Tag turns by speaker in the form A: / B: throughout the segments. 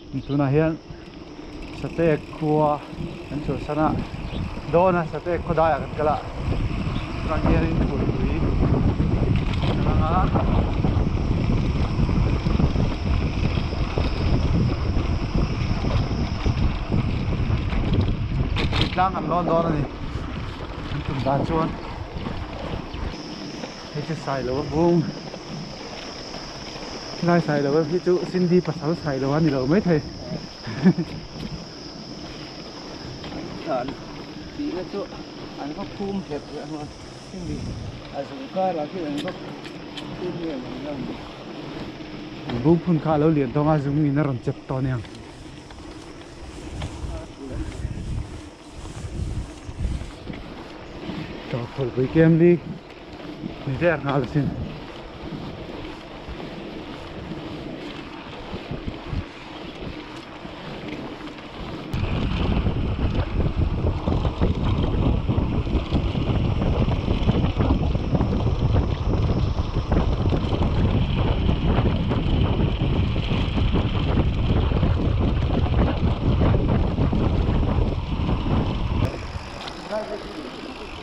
A: Tunah hian Sateek khua kan chhuahsan a, dawn a Sateek khaw daiah kan kal a, tunah hianin Phulpui kan kal ang a. Phulpui tlang kan lawn dawn a ni, kan tum dan chuan hei chu Sailo a bung. Helai Sailo hi chu Sindhi pasal Sailo a ni lo maithei.
B: An tihna chu an va phum nghet rih ang a, hemi a zung karah khian an va phum nge ang ang.
A: An bung phun kha a lo lian tawng a, zung in a rawn chep tawh aniang. Phulpui kem li ni der nghal asin.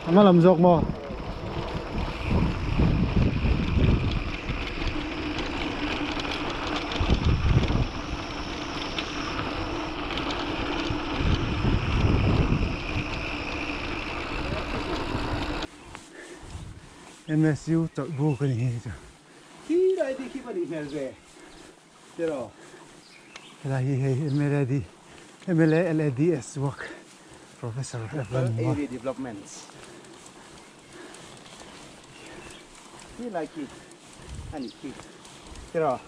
A: Hma lam zawk maw? MSU chawlh buk a ni hi chu.
B: Khi lai te khi pahnih hmel ve tiraw?
A: Helai hi hei MLAD MLA LADS work Professor
B: Evan Local Area Developments Khi lai khi a ni khi tiraw?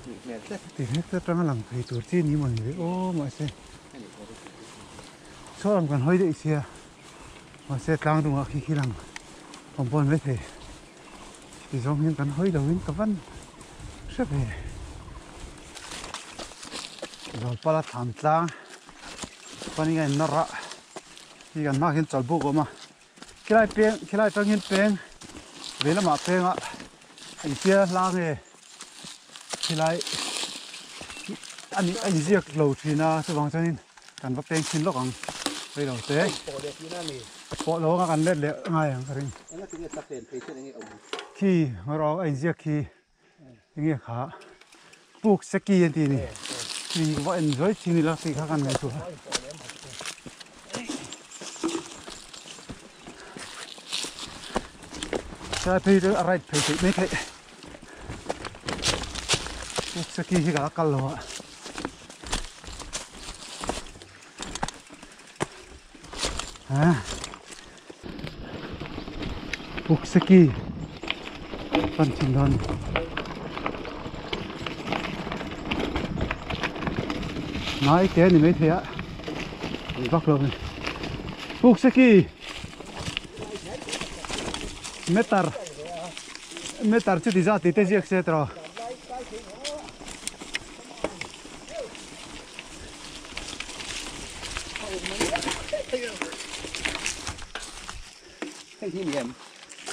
B: Nih hmel tlat.
A: Ti hlek te atanga lang thei tur chi ni maw ni ve aw mahse saw lam kan hawi daih sia mahse tlang dungah khi khi lang awm pawh an maithei. Ti zawng hian kan hawi lo in ka van hre ve. Zawlpala thlam tlang panin a in nawr a, hei kan hmaah khian chawlhbuk a awm a, khilai peng khilai atang hian peng vei lamah peng a engtia hla nge khilai a nih a inziak lo thin a chuvang chuanin kan va peng chhin lawk ang rei lo te. Pawh lo anga kan let leh ngai ang ka ring. Khi rawng a inziak khi enge kha puk seki an tih a ni. Khi va en zuai chin ila tih kha kan ngaihtuah a. Helai phei chu a right phei theih mai theih. Puk seki hi ka la kal lo a. Pukseki pan thin dawn nai te a ni maithei a ni vak lo ani Pukseki meter meter chu ti zat tih te ziak se tawh.
B: Hei hi ni em?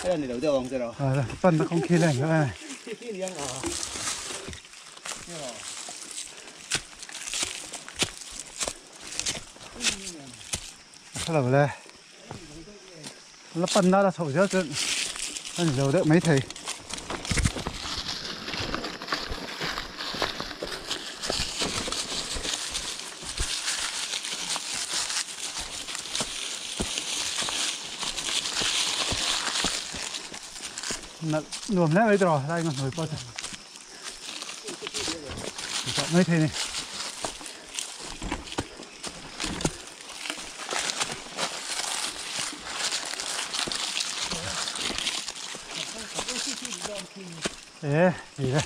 B: Hei a ni lo deuh ang che ro.
A: À, pan na không khi lên nữa này.
B: Hi hi ni ang à.
A: Hello le. La pan na la chho zel chuan a ni lo deuh maithei. Nalh nuam hle mai tawh lai nga hnuai pawh chu maithei ni. E ti le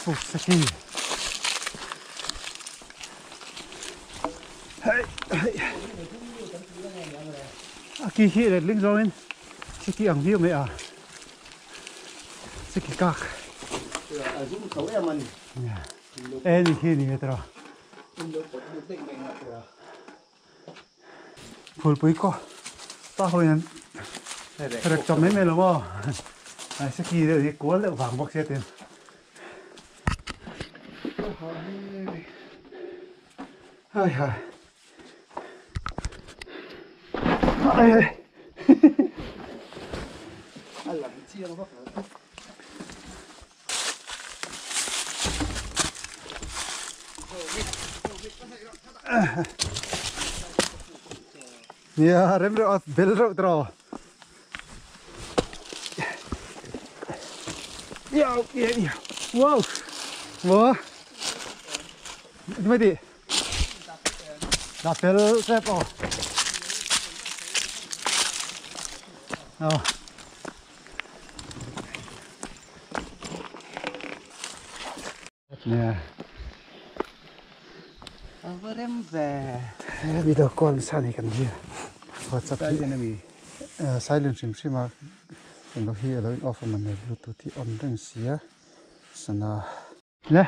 A: puk saki hei hei a ki hi let ling zawngin siki ang viau mai a siki kak
B: a zum tho em ani
A: e ni khi ni tro Phulpui kaw pa ho hian rek chawp mai mai lo maw ai seki deuh hi kual deuh vang bawk sia tin. Hai hai. Ai ai.
B: A lang chiang vak lo.
A: Nia rem reuh a bel reuh tawh. Wow. Wow. Mai đi. Đặt fel xếp ồ. Ờ. Nè.
B: Rem về.
A: Video call sa ni kan hi. WhatsApp
B: Silent ami.
A: Silent sim sim a. Kan lo hi alo in off man ne Bluetooth hi on reng sia. Sana. Le.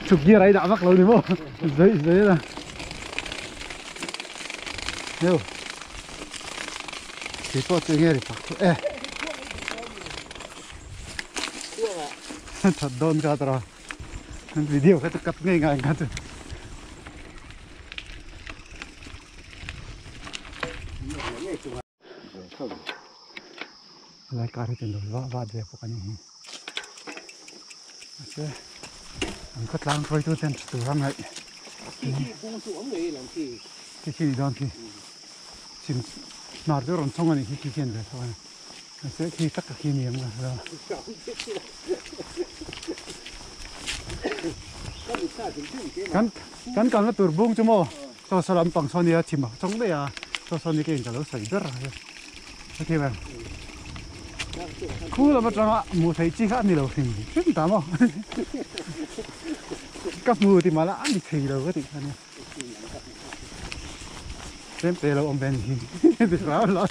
A: Chụp kia đấy đã vắc lâu đi bộ dưới dưới là hiểu thì có chơi nghe thì phạt ê thật đôn ra rồi video cái cắt ngay ngay ngay lại cả cái chuyện đó vạ vạ về của cái này anh có lang thôi tôi tên từ hàng này khi khi đón khi chim nạt rồi còn xong rồi khi khi kiên về thôi sẽ khi tất cả khi miếng rồi cắn cắn cắn nó tuột bung chứ mò cho sao làm bằng son này chim trong đây à cho son này cái gì đó sấy rất rồi ok bạn khu là một rằng mùa thấy chi khác nhiều thì rất tạm không các mùa thì mà là ăn thì đâu có thì xem tê lâu ông bên thì thì ráo lo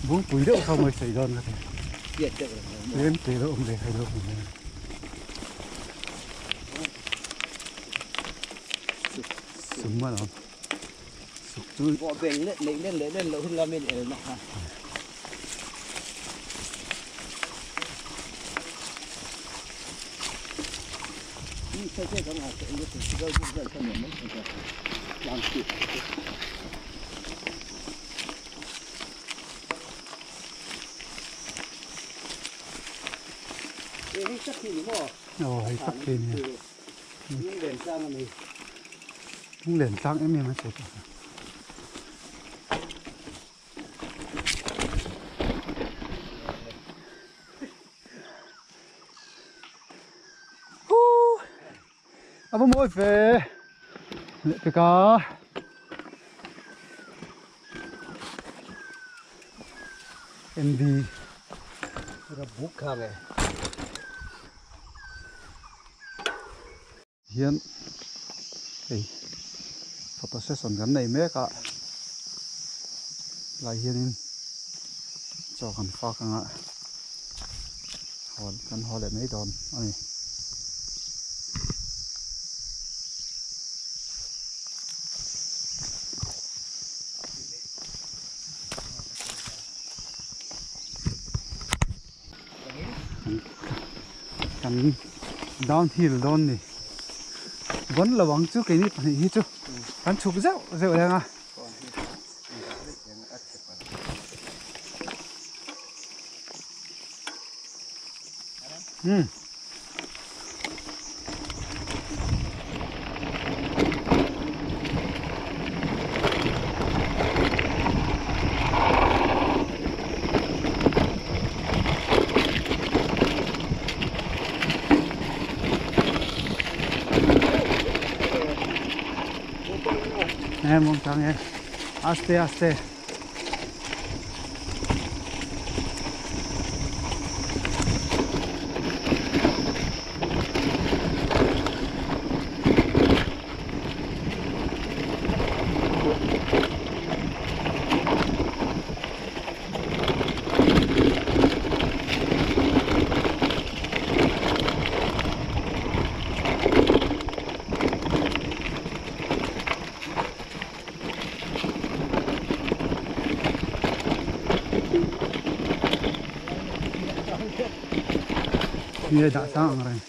A: bún bùi đâu không mới xảy ra nữa xem tê lâu ông về hay đâu không súng mà nó
B: bỏ bền lên lên lên lên lỗ là mình ở nọ ha.
A: Ồ, sắc thì cũng liền sang em em sẽ 아, 뭐 về cái cá MB
B: bút khá về
A: hiện thì photo session gắn này mấy cả lại hiện cho khán pha cái ngã họ cần họ lại mấy đòn này. Kan downhill down này vẫn là bóng chú cái này phải chú hắn chụp rượu rượu đây à ừ em mong em aste aste Nge dah sang ang reng.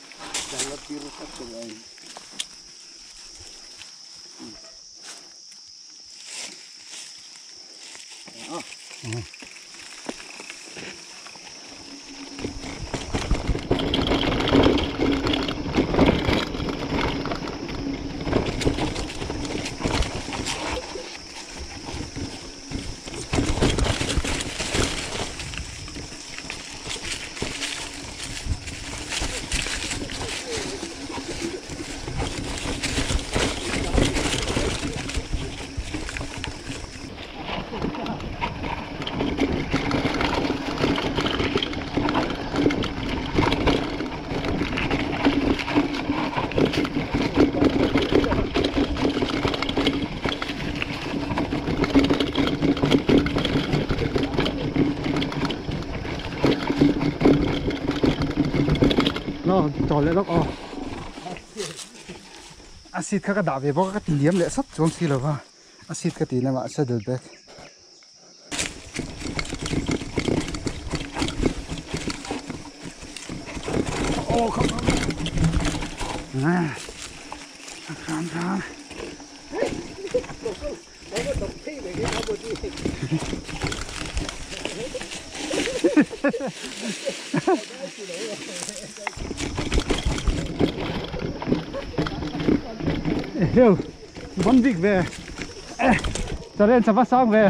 A: Nó trò lệ lốc o acid khá cái đảo về bó cái liếm lệ sắt xuống xí rồi ha acid cái tí này mà saddle bag ô không à khám khám Hiểu, vẫn việc về, cho nên sẽ phát sáng về.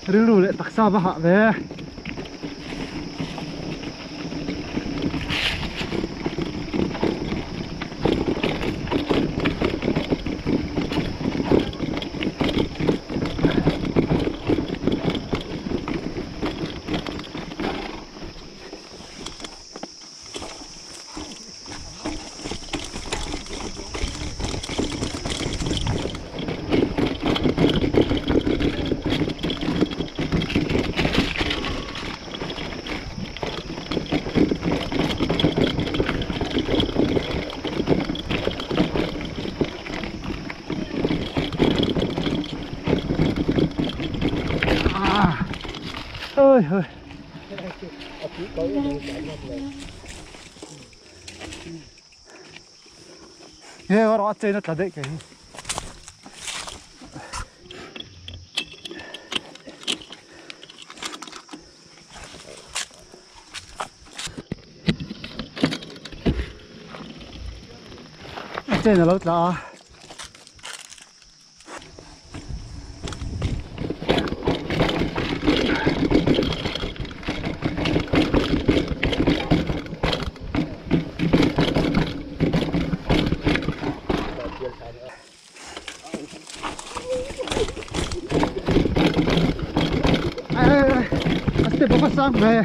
A: Rilu leh taksa va hah ve. Ơi hơi. Nghe có chơi nó là đấy cái. Chơi nó lót là. Sang về.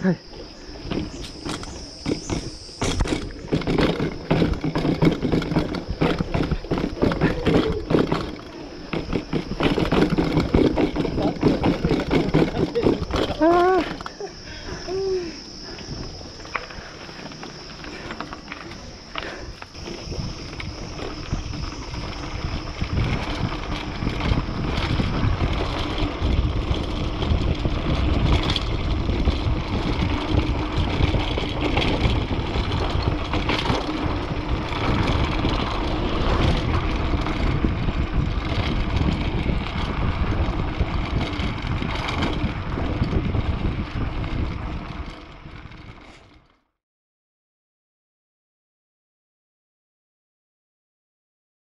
A: Thầy.